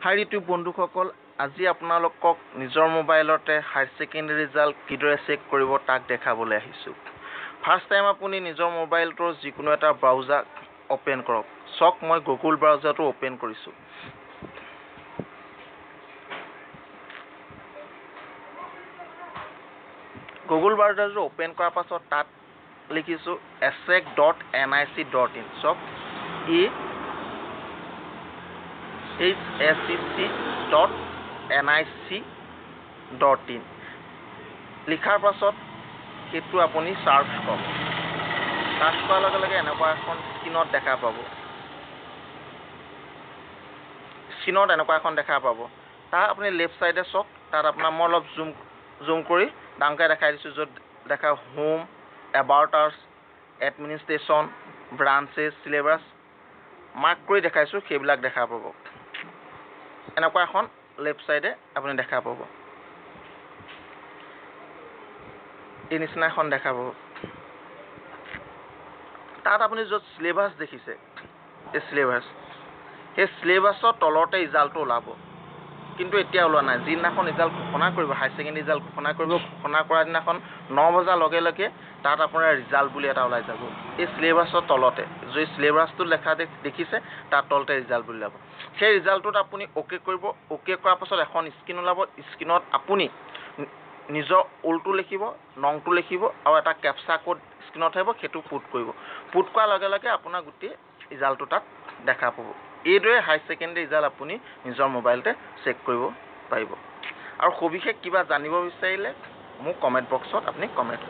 হাই YouTube বন্ধুসকল, আজি আপোনালোকক নিজৰ মোবাইলতে হায়াৰ ছেকেণ্ডেৰী ৰিজাল্ট কিদৰে চেক কৰিব তাক দেখাবলৈ আহিছোঁ। ফাৰ্ষ্ট টাইম আপুনি নিজৰ মোবাইলটোৰ যিকোনো এটা ব্ৰাউজাৰ অ'পেন কৰক। চাওক, মই গুগল ব্ৰাউজাৰটো অ'পেন কৰিছোঁ। গুগল ব্ৰাউজাৰটো অ'পেন কৰাৰ পাছত তাত লিখিছোঁ eshec.nic.in। চাওক, ehsec.nic.in লিখাৰ পাছত সেইটো আপুনি চাৰ্চ কৰক। চাৰ্চ কৰাৰ লগে লগে এনেকুৱা এখন স্ক্ৰীণত দেখা পাব। স্ক্ৰীণত এনেকুৱা এখন দেখা পাব। তাত আপুনি লেফ্ট ছাইডে চাওক, তাত আপোনাৰ মই অলপ জুম কৰি ডাঙৰকৈ দেখাই দিছোঁ, য'ত দেখা home, about us, administration, branches, syllabus mark কৰি দেখাইছোঁ, সেইবিলাক দেখা পাব। এনেকুৱা এখন লেফ্ট ছাইডে আপুনি দেখা পাব, এই নিচিনা এখন দেখা পাব। তাত আপুনি য'ত চিলেবাছ দেখিছে, এই চিলেবাছ, সেই চিলেবাছৰ তলতে ৰিজাল্টটো ওলাব। কিন্তু এতিয়া ওলোৱা নাই। যিদিনাখন ৰিজাল্ট ঘোষণা কৰিব, হায়াৰ ছেকেণ্ডেৰী ৰিজাল্ট ঘোষণা কৰিব, ঘোষণা কৰা দিনাখন 9 বজাৰ লগে লগে তাত আপোনাৰ ৰিজাল্ট বুলি এটা ওলাই যাব। এই চিলেবাছৰ তলতে যদি চিলেবাছটো লেখা দেখিছে, তাৰ তলতে ৰিজাল্ট বুলি ওলাব। সেই ৰিজাল্টটোত আপুনি অ'কে কৰিব। অ'কে কৰাৰ পাছত এখন স্ক্ৰীণ ওলাব। স্ক্ৰীণত আপুনি নিজৰ ওলটো লিখিব, নংটো লিখিব আৰু এটা কেপচা ক'ড স্ক্ৰীণত আহিব, সেইটো পুট কৰিব। পুট কৰাৰ লগে লগে আপোনাৰ গোটেই ৰিজাল্টটো তাত দেখা পাব। এইদৰে হায়াৰ ছেকেণ্ডেৰী ৰিজাল্ট আপুনি নিজৰ মোবাইলতে চেক কৰিব পাৰিব। আৰু সবিশেষ কিবা জানিব বিচাৰিলে মোক কমেণ্ট বক্সত আপুনি কমেণ্ট